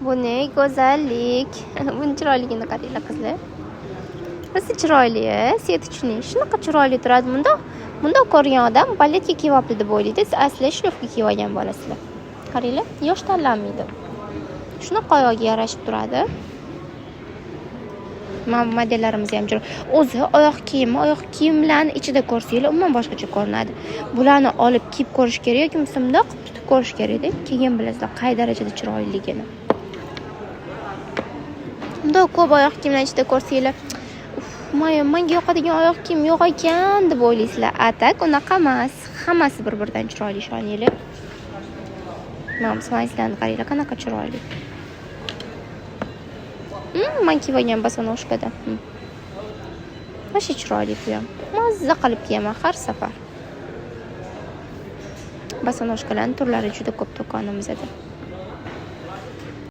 Bu ne go'zallik! Buni chiroyligini qaranglar, qizlar. Rosa chiroyli, сеточный. Shunaqa chiroyli turadi. Bundoq bundoq ko'rgan odam балетка kiyib olibdi deb o'ylaydi. Asli шлёпка kiyib olgan bo'lasizlar. Qaranglar, yosh tanlanmaydi. Shunaqa oyog'iga yarashib turadi. Mana bu modellarimiz ham chiroyli. O'zi oyoq kiyimi, oyoq kiyimlarni ichida ko'rsanglar, umuman boshqacha ko'rinadi. Bularni olib kiyib ko'rish kerak yoki bo'lmasa bundoq qilib tutib ko'rish kerakda, keyin bilasizlar qay darajada chiroyliligini. Bundoq ko'p oyoq kiyimlarni ichida ko'rsanglar, "Uf, manga yoqadigan oyoq kiyim yo'q ekan", deb o'ylaysizlar. А так unaqa emas. Hammasi bir-biridan chiroyli, ishoninglar. Mana bu svanslarni qaranglar, qanaqa chiroyli. Man kiyib olgan босоножка da. Вообще chiroyli bu ham. Mazza qilib kiyaman har safar. Босоножка larning turlari juda ko'p do'konimizda.